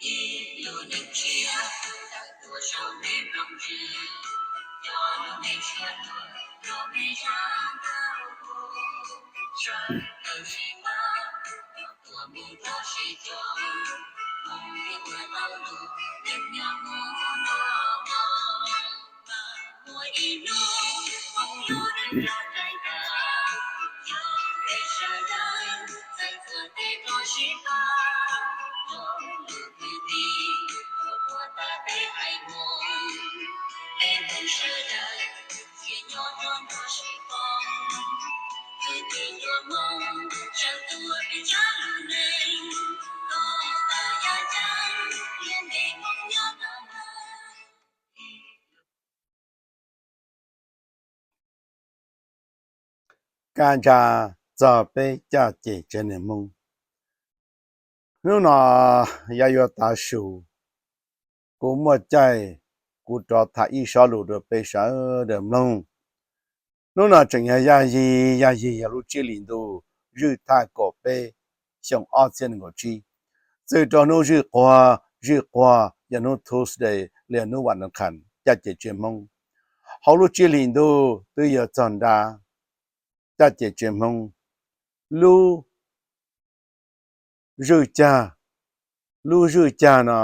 Ib lub neej tshiab tawm tuaj saum me nplooj tswb, cov lub neej tshiab luag los me zaj ntau, sawv daws sib pab, tuaj mus rau sib coob, Hmoob thiaj ua tau lub neej nyob mus no. Muaj ib hnub Hmoob yuav deev rau daim ntawv, yog peb sawv daws txawj txuas tes rau sib pab, rau lub kwv tij uas tuaj tawm peb qab Hmoob, peb Hmoob sawv daws thiaj nyob rau nrog sib koom, kwv tij ncuav Hmoob sawv tuaj peb tsav lub neej, kom tau yaj ceeb lub npe Hmoob nyob tau lawm. Kab ntsha txog peb caj ces tsev neeg Hmoob. Hnub no yog yuav tav su, kuv muaj caij kuv rov tham ib sob lus rau peb sawv daws mloog. Hnub no tseem yog yaj yig, yaj yig yog lub tsib hlis ntuj zwj thaj kaum peb xyoo ob txhiab nees nkaum tsib, txwm rau hnub zwj quag, zwj quag yog hnub Tuesday los yog hnub vas nas khas caj ces tsev Hmoob. Hauv lub tsib hlis ntuj twb yuav txog nrab, caj ces tsev Hmoob lub zwj cag, lub zwj cag no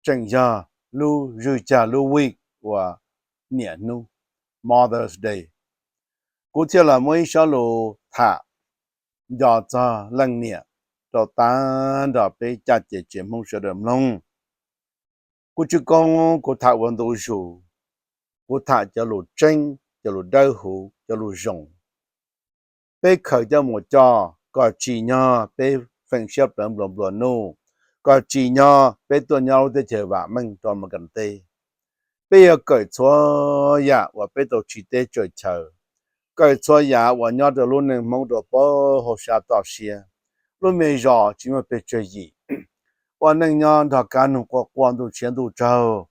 tseem yog lub zwj cag lub week uas niam hnub, Mother's Day. Kuv thiaj los muab ib sob lus tham nco txog leej niam rau tag nrho peb caj ces tsev Hmoob sawv daws mloog. Kuv tsis koob kuv tham ua ntu zus, kuv tham cov lus tseeb, cov lus dawb huv, cov lus zoo. Peb khaws coj mus coj kom tsim nyog peb feem siab plawv nplua nplua nuj, kom tsim nyog peb tuaj nyob lub teb chaws vam meej rau Meskas teb. Peb yuav kawm txhua yam uas peb tau tsiv teb tsaws chaw, kawm txhua yam uas nyob rau lub neej Hmoob rau puag hauv sab toj siab. Lub me zos tsis muaj pes tsawg yim, ua neej nyob nrog kab noog quaj quaj ntuj tshiab ntuj tsaug,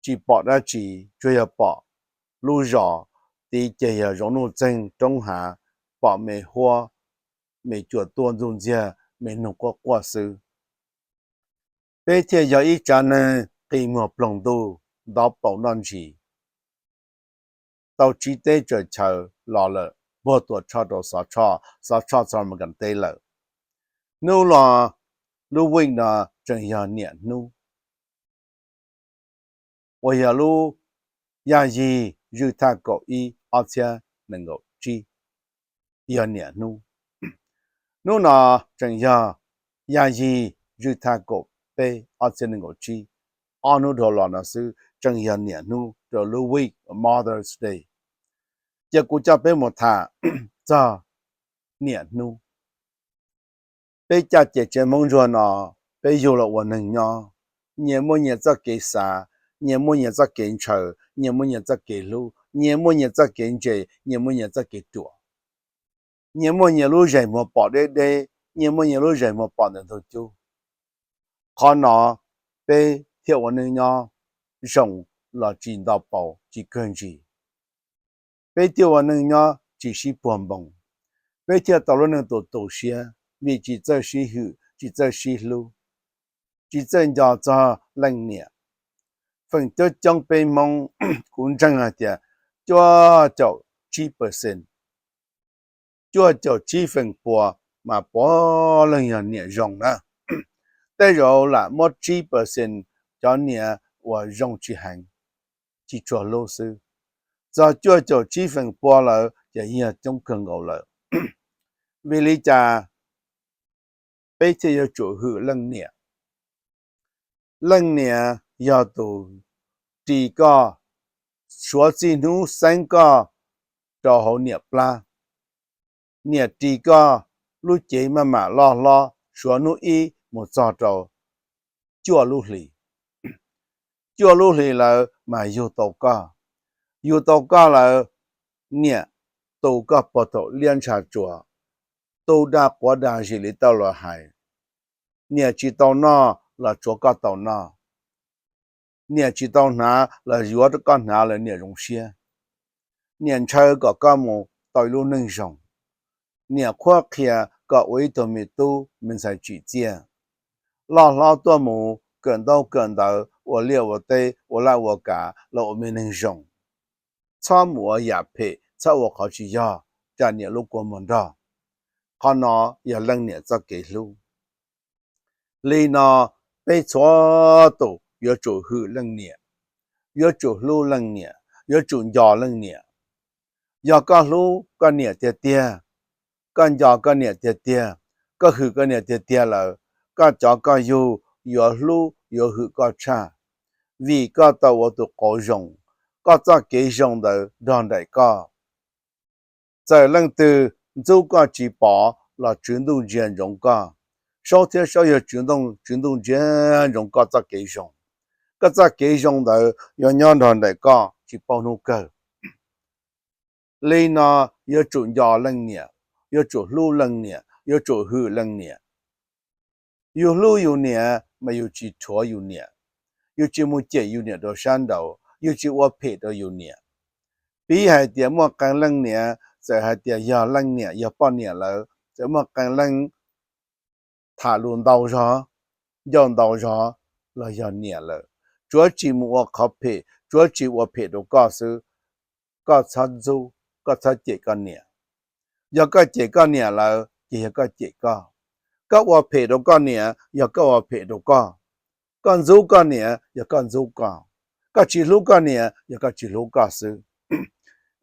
tsis pom dab tsi, tsuas yog pom lub zos tid ces yog zoov nuj txeeg roob hav, pom me huab, me cuam tuaj ntxuj ntxiag, me noog quaj quaj xwb. Peb thiaj yog ib tsav neeg qi muag ploog ntuj, ntov paus noj ntsis, tau tsiv teb tsaws chaw los lawm puag Tuam Tshoj rau Xov Tshoj, Xov Tshoj txog Meskas teb lawm. Hnub los, lub week no tseem yog niam hnub, uas yog lub yaj yig zwj thaj kaum ib ob txhiab nees nkaum tsib, yog niam hnub. Hnub no tseem yog yaj yig zwj thaj kaum peb ob txhiab nees nkaum tsib, ob hnub dhau los no xwb tseem yog niam hnub rau lub week Mother's Day. Ces kuv coj peb mus tham txog niam hnub. Peb caj ces tsev Hmoob ntsuag no, peb yug los ua neeg nyob, nyias muaj nyias txoj kev xav, nyias muaj nyias txoj kev ntshaw, nyias muaj nyias txoj kev hlub, nyias muaj nyias txoj kev ntse, nyias muaj nyias txoj kev ruam, nyias muaj nyias lub zeem muag pom deb deb, nyias muaj nyias lub zeem muag pom ntawm ntug cub. Qhov no peb thiaj ua neej nyob zoo los tsis nto paus tsis kawg ntsis. Peb thiaj ua neej nyob tsis sib puag npoos. Peb thiaj tau lub neej tu tu siab vim tsis txawj sib hwm, tsis txawj sib hlub, tsis txawj nco txog leej niam. Feem coob coob peb Hmoob, kuv ntseeg hais tias cuaj caum tsib percent, cuaj caum tsib feem pua mas puav leej yog niam zoo na. Tej zaum lam muab tsib percent cov niam uas zoo tsis heev, tsis tshua hlub xwb. Txog cuaj caum tsib feem pua lawm ces yog coob kawg nkaus lawm. Vim li cas peb thiaj yuav tsum hwm leej niam? Leej niam yog tus ris koj suav txij hnub xeeb koj rau hauv niam plab. Niam ris koj lub cev maj mam loj hlob suav hnub ib mus txog rau cuaj lub hlis. Cuaj lub hlis lawm mas yug tau koj. Yug tau koj lawm, niam tu koj puag thaum liab ntsha tsuas, tu dag quav dag zis li tau los hais. Niam tsis tau noj los tsuav koj tau noj. Niam tsis tau hnav los yuav koj hnav lawm niam zoo siab. Niam ntshaw kom koj mus tau ib lub neej zoo. Niam qhuab qhia kom ua ib tug me tub me ntxhais tsim txiaj. Loj hlob tuaj mus kawm ntaub kawm ntawv, ua liaj ua teb, ua laj ua kav los ua me neeg zoo. Txhob mus ua yam phem, txhob ua qhov tsis yog, tsam niam lub kua muag nrog. Qhov no yog leej niam txoj kev hlub. Li no, peb txhua tus yuav tsum hwm leej niam, yuav tsum hlub leej niam, yuav tsum nco leej niam. Yog koj hlub koj niam tiag tiag, koj nco koj niam tiag tiag, koj hwm koj niam tiag tiag lawm, koj cov koj yug yuav hlub yuav hwm koj tshaj, vim koj tau ua tus qauv zoo, koj txoj kev zoo ntawd nrog nraim koj. Txawm leej twg ntxub koj tsis pom los Tswv Ntuj ntsia ntsoov koj. Saub thiab saub yawg Tswv Ntuj, Tswv Ntuj ntsia ntsoov koj txoj kev zoo. Koj txoj kev zoo ntawd yuav nyob nrog nraim koj tsis paub hnub kawg. Li no, yuav tsum nco leej niam, yuav tsum hlub leej niam, yuav tsum hwm leej niam. Yus hlub yus niam mas yus tsis rhuav yus niam, yus tsis mus cem yus niam rau sab nraud, yus tsis ua phem rau yus niam. Piv hais tias muaj qee leej niam txawm hais tias yog leej niam yog poj niam lawm, txawm muaj qee leej tham lus ntau zog, ncauj ntau zog los yog niam lawm, tsuav tsis mus ua qhov phem, tsuav tsis ua phem rau koj xwb. Koj txhob ntxub, koj txhob cem koj niam. Yog koj cem koj niam lawm ces yog koj cem koj. Koj ua phem rau koj niam yog koj ua phem rau koj. Koj ntxub koj niam yog koj ntxub koj. Koj tsis hlub koj niam yog koj tsis hlub koj xwb.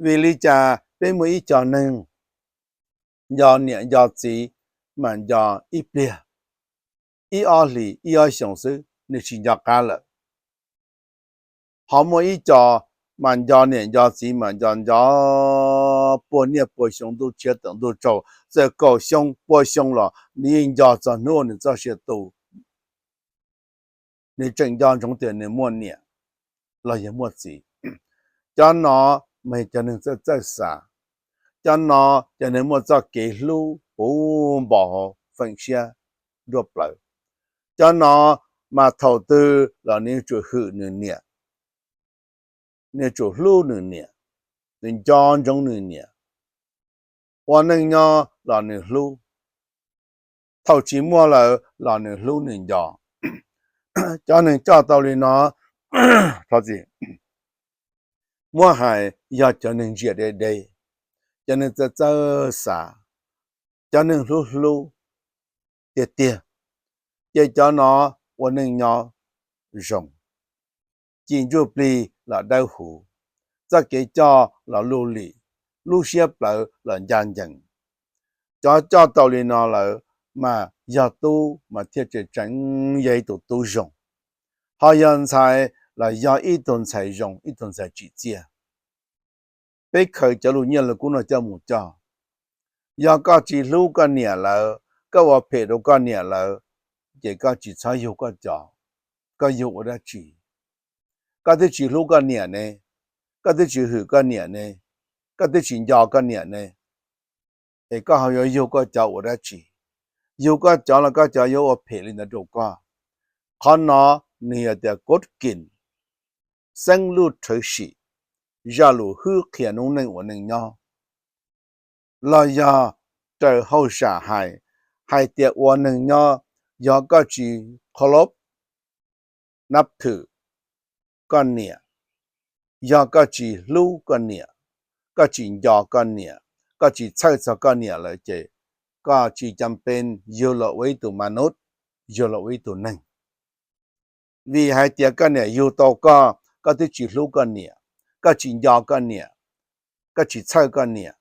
Vim li cas peb muaj ib co neeg nco niam nco txiv mas nco ib pliag, ib ob hlis ib ob xyoos xwb nws tsis nco qab lawm. Ho muaj ib co mas nco niam nco txiv mas nco nco puag niaj puag xyoo ntuj tshiab tawm ntuj tsaus, txawm kaum xyoo pua xyoo los nws yeej nco txog hnub nws txoj sia tu. Nws tseem nco ntsoov tias nws muaj niam los yog muaj txiv. Cov no mas yog cov neeg txawj txawj xav. Cov no cov neeg muaj txoj kev hlub puv npo hauv feem siab nruab plawv. Cov no mas thaum twg los nws yuav tsum hwm nws niam, nws yuav tsum hlub nws niam, nws nco ntsoov nws niam. Ua neej nyob los nws hlub, thaum tsis muaj lawm los nws hlub nws nco. Cov neeg coj tau li no, thov txim, muab hais yog cov neeg ntsia deb deb, cov neeg txawj txawj xav, cov neeg hlub hlub tiag tiag, ces cov no ua neej nyob zoo, cim ntsuj plig los dawb huv, txoj kev coj los luj lim, lub siab plawv los ncaj ncees. Cov coj tau li no lawm mas yog tub mas thiaj tseem tseem yog ib tug tub zoo, ho yog ntxhais los yog ib tug ntxhais zoo, ib tug ntxhais tsim txiaj. Peb khaws cov lus nyiaj lus kub no coj mus coj. Yog koj tsis hlub koj niam lawm, koj ua phem rau koj niam lawm, ces koj tsis txhob yug koj cov, koj yug ua dab tsi? Koj twb tsis hlub koj niam ne, koj twb tsis hwm koj niam ne, koj twb tsis nco koj niam ne, es koj ho yuav yug koj cov ua dab tsi? Yug koj cov los koj cov yuav ua phem li ntawd rau koj. Qhov no nws yog tias kod kin, xeeb lub rhawv sim, zaj lus hwb qhia noob neej ua neej nyob, los yog raws hauj sam hais, hais tias ua neeg nyob, yog koj tsis qhov lob nab thwm koj niam, yog koj tsis hlub koj niam, koj tsis nco koj niam, koj tsis txhawj txog koj niam lawm ces koj tsis cam pes yug los ua ib tug manub, yug los ua ib tug neeg. Vim hais tias koj niam yug tau koj, koj twb tsis hlub koj niam, koj tsis nco koj niam, koj tsis txhawj koj niam,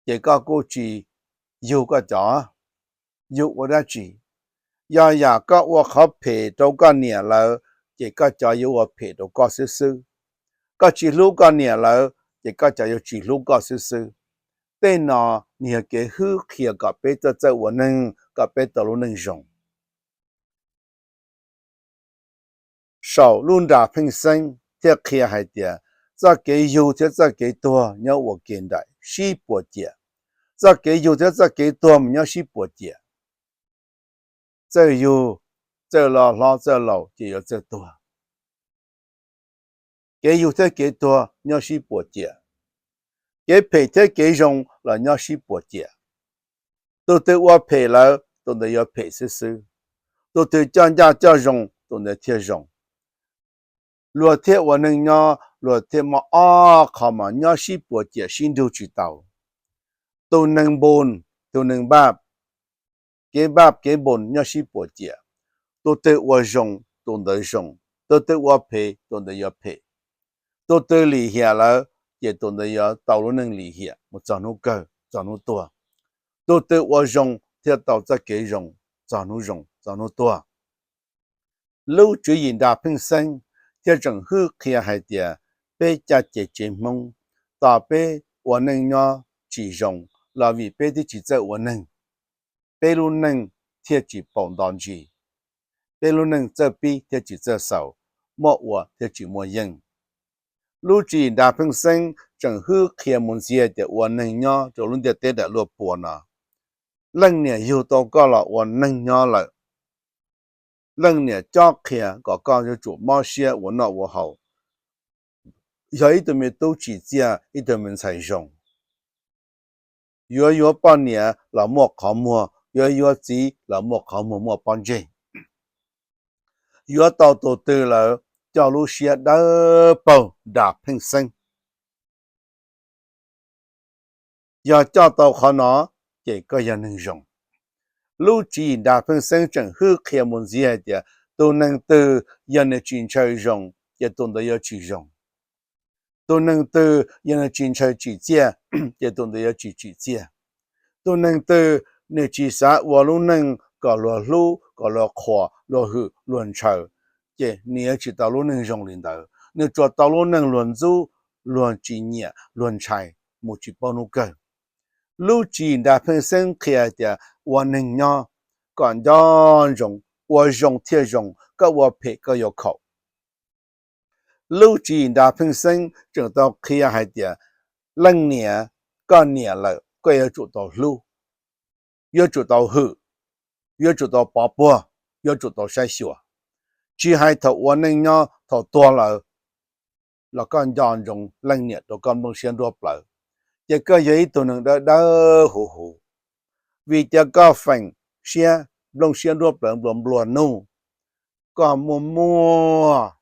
ces koj kuj tsis yug koj cov, yug ua dab tsi? Yog yam koj ua qhov phem rau koj niam lawm, ces koj cov yuav ua phem rau koj xwb xwb. Koj tsis hlub koj niam lawm, ces koj cov yuav tsis hlub koj xwb xwb. Tej no nws yog kev hwb qhia kom peb txawj txawj ua neeg, kom peb tau lub neej zoo. Saum lub nra pheej xeeb thiaj qhia hais tias txoj kev yug thiab txoj kev tuag nyob ua ke nraim sib puas ciam, txoj kev yug thiab txoj kev tuag mas nyob sib puas ciam. Txawj yug, txawj loj hlob txawj laus ces yuav txawj tuag. Kev yug thiab kev tuag nyob sib puas ciam, kev phem thiab kev zoo los nyob sib puas ciam. Tus twg ua phem lawm tus ntawd yuav phem xwb xwb. Tus twg coj ncaj coj zoo, tus ntawd thiaj zoo. Luag thiaj ua neej nyob, luag thiaj muaj ob qho mas nyob sib puas ciam sib nrug tsis tau. Tus neeg npun, tus neeg npaj, kev npaj kev npun nyob sib puas ciam. Tus twg ua zoo, tus ntawd zoo. Tus twg ua phem, tus ntawd yuav phem. Tus twg lim hiam lawm, ces tus ntawd yuav tau lub neej lim hiam mus txog hnub kawg, txog hnub tuag. Tus twg ua zoo thiaj tau txoj kev zoo txog hnub zoo, txog hnub tuag. Lub tswv yim nra pheej xeeb thiaj tseem hwj qhia hais tias peb caj ces tsev Hmoob, tos peb ua neej nyob tsis zoo los vim peb twb tsis txawj ua neeg, peb lub neej thiaj tsis paum nto ntsis, peb lub neej txawj pib thiaj tsis txawj xaus, muaj ua thiaj tsis muaj yeej. Lub tswv yim nra pheej xeeb tseem hwj qhia mus ntxiv tias ua neeg nyob rau lub ntiaj teb daim luaj pua no, leej niam yug tau koj los ua neeg nyob lawm, leej niam cob qhia kom koj yuav tsum mob siab ua noj ua haus, yog ib tug me tub tsim txiaj ib tug me ntxhais zoo. Yuav yuav poj niam los muaj qhov muag, yuav yuav txiv los muaj qhov muag muaj pob ntseg. Yuav tau tus twg lawm, coj lub siab dawb paug nra pheej xeeb. Yog coj tau qhov no, ces koj yog neeg zoo. Lub tswv yim nra pheej xeeb tseem hwj qhia mus ntxiv hais tias tus neeg twg yog nws tsis ntshaw zoo, ces tus ntawd yuav tsis zoo. Tus neeg twg yog nws tsis ntshaw tsim txiaj, ces tus ntawd yuav tsis tsim txiaj. Tus neeg twg nws tsis xav ua lub neej kom luag hlub, kom luag qhuas, luag hwm, luag ntshaw, ces nws yuav tsis tau lub neej zoo li ntawd. Nws tsuas tau lub neej luag ntxub, luag tsis nyiam, luag ntshai mus tsis paub hnub kawg. Lub tswv yim nra pheej xeeb qhia tias ua neeg nyob kom nco ntsoov, ua zoo thiaj zoo, koj ua phem koj yuav khaum. Lub tswv yim nra pheej xeeb tseem tau qhia hais tias leej niam, koj niam lawm koj yuav tsum tau hlub, yuav tsum tau hwm, yuav tsum tau pov puag, yuav tsum tau saib xyuas. Tsis hais thaum ua neej nyob, thaum tuag lawm los koj nco ntsoov leej niam rau koj nplooj siab nruab plawv, ces koj yog ib tug neeg dawb dawb huv huv. Vim tias koj feem siab, nplooj siab nruab plawv nplua nplua nuj, koj muaj muaj,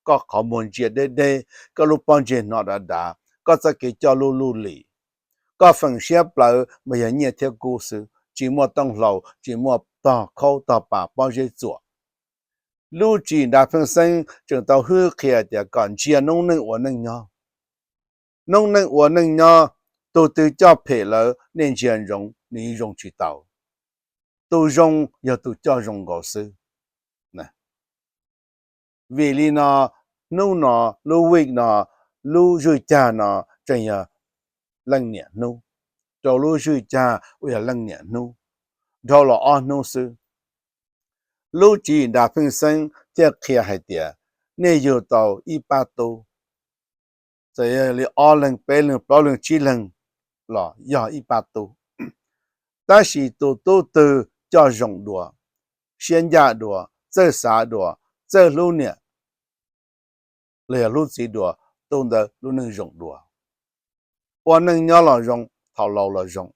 koj qhov muag ntsia deb deb, koj lub pob ntseg hnov dav dav, koj txoj kev coj luj luj lim, koj feem siab plawv mas yog nyiaj thiab kub xwb, tsis muaj tooj hlau, tsis muaj tog khaub tog pas pob zeb txuam. Lub tswv yim nra pheej xeeb tseem tau hwj qhia tias kom ntsia noob neej ua neej nyob. Noob neej ua neej nyob, tus twg coj phem lawm nej ntsia ntsoov nws zoo tsis tau. Tus zoo yog tus coj zoo nkaus xwb. Vim li no, hnub no, lub week no, lub zwj cag no tseem yog leej niam hnub. Rau lub zwj cag uas yog leej niam hnub, dhau los ob hnub xwb. Lub tswv yim nra pheej xeeb thiaj qhia hais tias nej yug tau ib pab tub, txawm yog li ob leeg, peb leeg, plaub leeg, tsib leeg los yog ib pab tub. Tab sis tus tub twg coj zoo dua, siab ncaj dua, txawj xav dua, txawj hlub niam los yog hlub txiv dua, tus ntawd lub neej zoo dua. Ua neej nyob los zoo, thaum laus los zoo.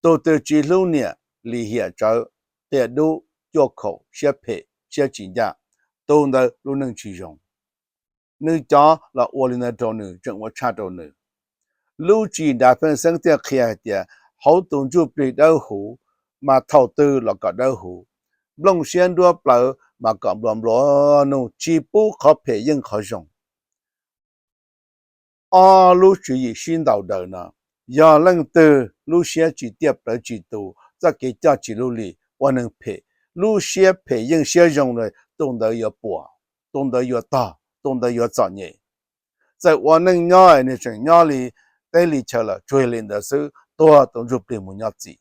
Tus twg tsis hlub niam, lim hiam tsawv, qia dub, cuaj khaum, siab phem, siab tsis ncaj, tus ntawd lub neej tsis zoo. Nws cov los ua li ntawd rau nws, tseem ua tshaj rau nws. Lub tswv yim nra pheej xeeb thiaj qhia hais tias hauv tus ntsuj plig dawb huv, mas thaum twg los kom dawb huv. Nplooj siab nruab plawv mas kom nplua nplua nuj, tsis pub qhov phem yeej qhov zoo. Ob lub tswv yim sib ntaus daws no, yog leej twg lub siab tsis tiaj plawv tsis tus, txoj kev coj tsis luj lim, ua neeg phem, lub siab phem yeej siab zoo lawm, tus ntawd yuav puas, tus ntawd yuav tog, tus ntawd yuav txom nyem. Txawm ua neej nyob nws tseem nyob li teb li chaw los tsuas yog li ntawd xwb, tuag tus ntsuj plig mus nyob txim.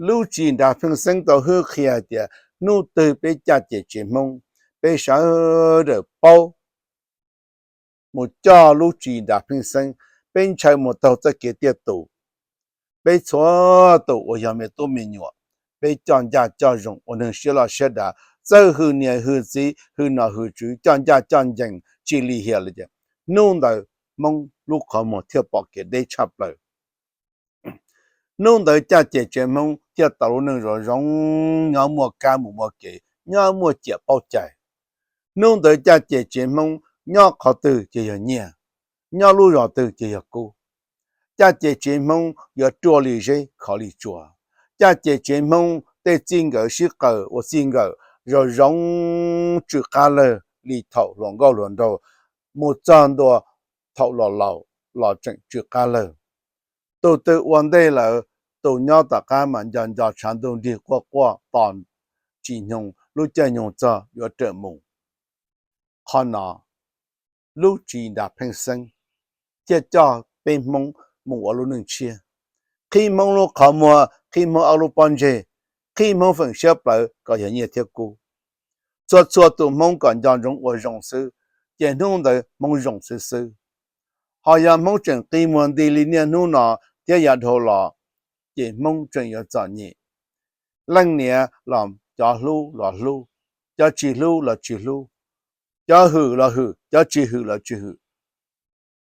Lub tswv yim nra pheej xeeb tau hwj qhia hais tias hnub twg peb caj ces tsev Hmoob, peb sawv daws paub mus coj lub tswv yim nra pheej xeeb, peb ntshaw mus taug txoj kev tiaj tus. Peb txhua tus uas yog me tub me nyuam, peb coj ncaj coj zoo, ua neeg siab loj siab dav, txawj hwm niam hwm txiv, hwm nom hwm tswv, coj ncaj coj ncees, tsis lim hiam li ces hnub ntawd Hmoob lub qhov muag thiaj pom kev deb tshaj plaws. Hnub ntawd caj ces tsev Hmoob thiaj tau lub neej zoo zoo, nyob muaj kab mus muaj kev, nyob muaj ciam paub cai. Hnub ntawd caj ces tsev Hmoob nyob qhov twg ces yog nyiaj, nyob lub zos twg ces yog kub. Caj ces tsev Hmoob yuav ruaj li zeb khov li tsua. Caj ces tsev Hmoob tej txij nkawm sib qawm ua txij nkawm zoo zoo tsw qab lawg li thaum hluas nkauj hluas nraug mus txog ntua thaum los laus los tseem tsw qab lawg. Tus twg ua ntej lawm, tus nyob tom qab mas nco nco tshav ntuj nrig quaj quaj tos tsim nyog lub caij nyoog txog yuav rawm mus. Qhov no lub tsis nram pheej xeeb thiaj coj peb Hmoob mus ua lub neej tshiab, qhib Hmoob lub qhov muag, qhib Hmoob ob lub pob ntseg, qhib Hmoob feem siab plawv kom yog nyiaj thiab kub. Txhua txhua tus Hmoob kom nco ntsoov ua zoo xwb, ces hnub ntawd Hmoob zoo xwb xwb. Ho yog Hmoob tseem qi muag nti li niaj hnub no thiab yav dhau los, ces Hmoob tseem yuav txom nyem. Leej niam los cov hlub los hlub, cov tsis hlub los tsis hlub, cov hwm los hwm, cov tsis hwm los tsis hwm,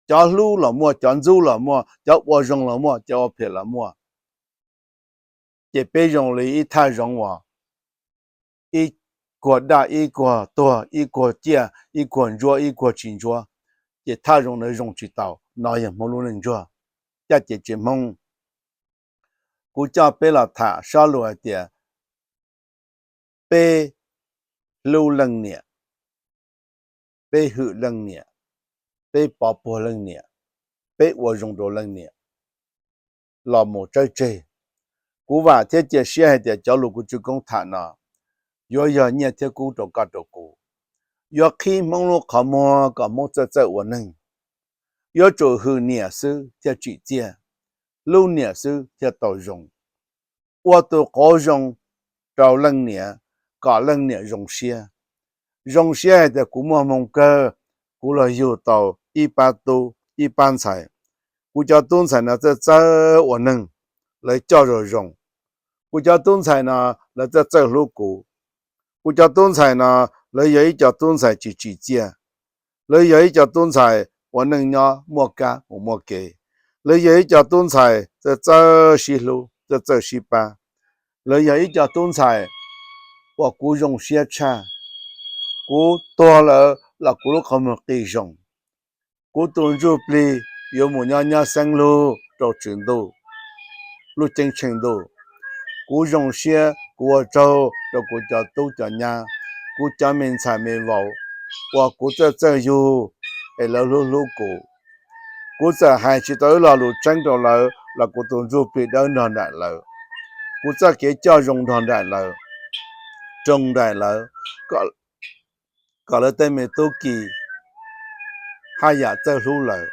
cov hlub los muaj, cov ntxub los muaj, cov ua zoo los muaj, cov ua phem los muaj. Ces peb zoo li ib thaj zoov uas ib kuag daj, ib kuag tuag, ib kuag ciaj, ib kuag ntsuab, ib kuag tsis ntsuab, ces thaj zoov ntawd zoo tsis tau. No yog Hmoob lub neej ntsuag, caj ces tsev Hmoob. Kuv coj peb los tham sob lus hais tias peb hlub leej niam, peb hwm leej niam, peb pov puag leej niam, peb ua zoo rau leej niam los mus tsawb tseg. Kuv vam thiab cia siab hais tias cov lus kuv tsis koob tham no yuav yog nyiaj thiab kub rau koj rau kuv, yuav qhib Hmoob lub qhov muag kom Hmoob txawj txawj ua neeg. Yuav tsum hwm niam xwb thiaj tsim txiaj, hlub niam xwb thiaj tau zoo. Ua tus qauv zoo rau leej niam kom leej niam zoo siab. Zoo siab hais tias kuv muaj hmoo kawg, kuv los yug tau ib pab tub ib pab ntxhais. Kuv cov tub ntxhais no txawj txawj ua neeg, lawv coj zoo zoo. Kuv cov tub ntxhais no lawv txawj txawj hlub kuv. Kuv cov tub ntxhais no lawv yog ib co tub ntxhais tsis tsim txiaj. Lawv yog ib co tub ntxhais ua neej nyob muaj kab mus muaj kev. Lawv yog ib co tub ntxhais txawj txawj sib hlub, txawj txawj sib pab. Lawv yog ib co tub ntxhais uas kuv zoo siab tshaj. Kuv tuag lawm los kuv lub qhov muag qi zoo. Kuv tus ntsuj plig yuav mus nyob nyab xeeb lug rau Tswv Ntuj lub ceeb tsheej ntuj. Kuv zoo siab, kuv ua tsaug rau kuv cov tub cov nyab, kuv cov me ntxhais me vauv uas kuv txawj txawj yug es lawv hlub hlub kuv. Kuv txawm hais tsis tau ib lo lus tseeb rau lawv los kuv tus ntsuj plig dawb nrog nraim lawv. Kuv txoj kev coj zoo nrog nraim lawv, roos nraim lawv, kom lawv tej me tub ki haj yam txawj hlub lawv.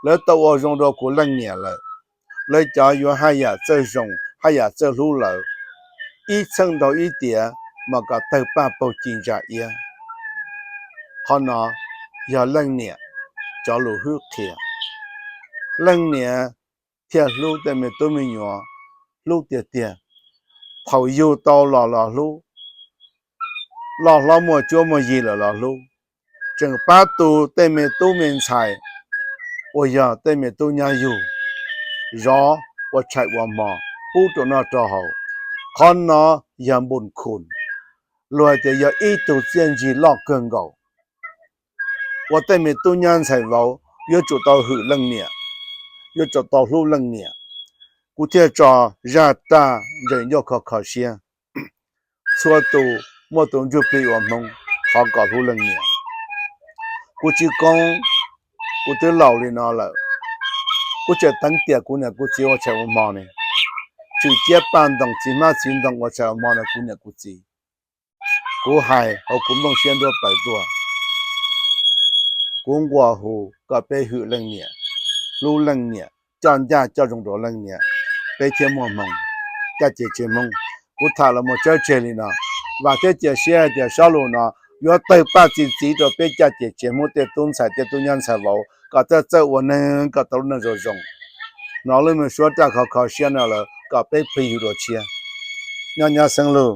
Lawv tau ua zoo rau kuv leej niam lawm, lawv cov yuav haj yam txawj zoo, haj yam txawj hlub lawv. Ib txheej ntau ib tiam mas kom tawg paj paug ci ntsa iab. Qhov no yog leej niam cov lus hwj qhia. Leej niam thiaj hlub tej me tub me nyuam, hlub tiag tiag. Thaum yug tau los los hlub, loj hlob muaj cuab muaj yig lawm los hlub. Tseem pab tu tej me tub me ntxhais uas yog tej me tub nyab yug, zov ua tshais ua hmo, pub rau noj rau haus. Qhov no yog npun khum, luag hais tias yog ib tug txiaj ntsig loj kawg nkaus. Ua tej me tub nyab ntxhais vauv yuav tsum tau hwm leej niam, yuav tsum tau hlub leej niam. Kuv thiaj tso zaj raj ntseem ncauj kho kho siab. Txhua tus muaj tus ntsuj plig ua Hmoob, thov kom hlub leej niam. Kuv tsis koob, kuv twb laus li no lawm, kuv tseem teev tiam kuv niam kuv txiv ua tshais ua hmo ne, tshwm ciab paj ntoos txiv hmab txiv ntoo ua tshais ua hmo no kuv niam kuv txiv. Kuv hais hauv kuv nplooj siab nruab plaws tuaj. Kuv nquas hu kom peb hwm leej niam, hlub leej niam, coj ncaj coj zoo rau leej niam, peb thiaj muaj hmoo. Caj ces tsev Hmoob, kuv tham los mus tsawb tseg li no, vam thiab cia siab hais tias sob lus no yuav tawg paj txi txiv rau peb caj ces tsev Hmoob tej tub ntxhais tej tub nyab ntxhais vauv kom txawj txawj ua neeg kom tau lub neej zoo zoo. Hnov lub me suab raj kho kho siab no lawm kom peb plig yug dua tshiab. Nyob nyob xeeb lug.